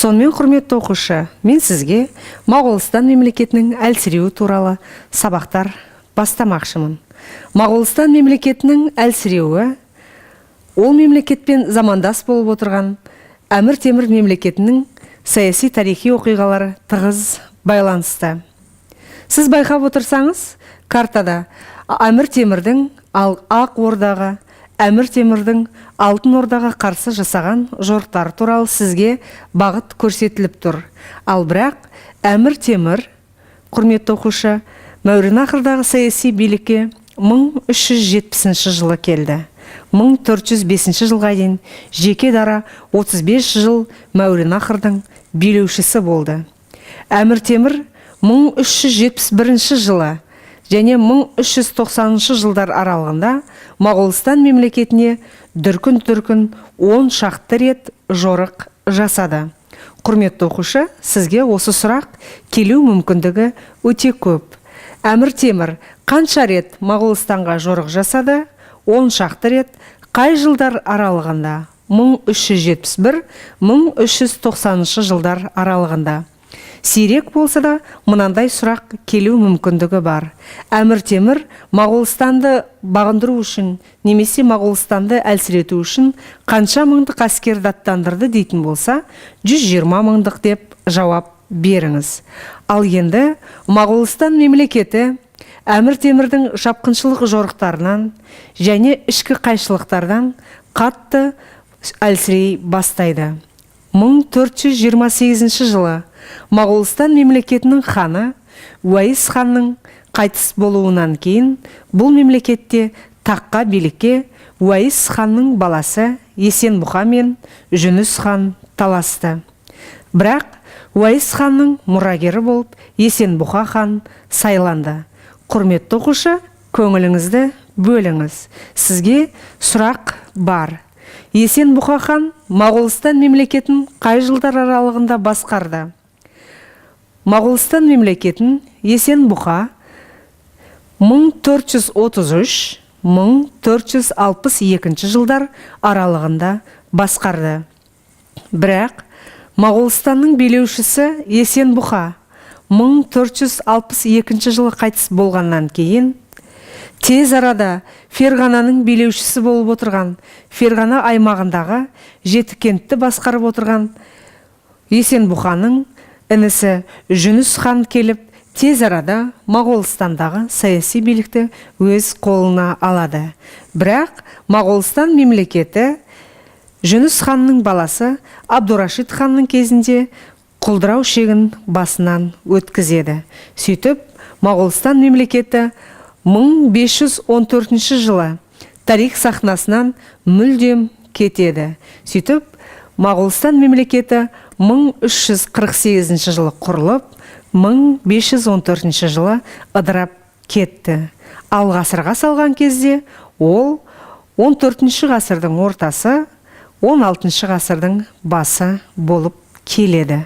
Сонымен, құрметті оқушы, мен сізге Моғолстан мемлекетінің әлсіреуі туралы сабақтар бастамақшымын. Моғолстан мемлекетінің әлсіреуі ол мемлекетпен замандас болып отырған Әмір Темір мемлекетінің саяси тарихи оқиғалары тығыз байланысты. Сіз байқап отырсаңыз, картада Әмір Темірдің ал Ақ Ордаға, Әмір Темірдің Алтын Ордаға қарсы жасаған жорықтары туралы сізге бағыт көрсетіліп тұр. Ал бірақ Әмір Темір, құрметті оқушы, Мәуереннахрдағы саяси билікке 1370 жылы келді. 1405 жылға дейін жеке дара 35 жыл Мәуереннахрдың билеушісі болды. Әмір Темір 1371 жылы және 1390 жылдар аралығында Моғолстан мемлекетіне дүркін-дүркін 10 шақты рет жорық жасады. Құрметті оқушы, сізге осы сұрақ келу мүмкіндігі өте көп. Әмір Темір қанша рет Моғолстанға жорық жасады? 10 шақты рет. Қай жылдар аралығында? 1371-1390 жылдар аралығында. Сирек болса да, мынандай сұрақ келу мүмкіндігі бар. Әмір Темір Моғолстанды бағындыру үшін немесе Моғолстанды әлсірету үшін қанша мыңдық әскерді аттандырды дейтін болса, 120 мыңдық деп жауап беріңіз. Ал енді Моғолстан мемлекеті Әмір Темірдің шапқыншылық жорықтарынан және ішкі қайшылықтардан қатты әлсірей бастайды. 1428 жылы Моғолстан мемлекетінің ханы Уәйіс ханның қайтыс болуынан кейін бұл мемлекетте таққа, билікке Уәйіс ханның баласы Есенбұға мен Жүніс хан таласты. Бірақ Уәйіс ханның мұрагері болып Есенбұға хан сайланды. Құрметті оқушы, көңіліңізді бөліңіз. Сізге сұрақ бар. Есенбұға хан Моғолстан мемлекетін қай жылдар аралығында басқарды? Моғолстан мемлекетін Есенбұға 1433-1462 жылдар аралығында басқарды. Бірақ Моғолстанның билеушісі Есенбұға 1462 жылы қайтыс болғаннан кейін тез арада Ферғананың билеушісі болып отырған, Ферғана аймағындағы Жетікентті басқарып отырған Есенбұғаның інісі Жүніс хан келіп, тез арада Моғолстандағы саяси билікті өз қолына алады. Бірақ Моғолстан мемлекеті Жүніс ханның баласы Абдурашид ханның кезінде құлдырау шегін басынан өткізеді. Сөйтіп, Моғолстан мемлекеті 1514 жылы тарих сахнасынан мүлдем кетеді. Сөйтіп, Моғолстан мемлекеті 1348 жылы құрылып, 1514 жылы ыдырап кетті. Ал ғасырға салған кезде ол 14 ғасырдың ортасы, 16 ғасырдың басы болып келеді.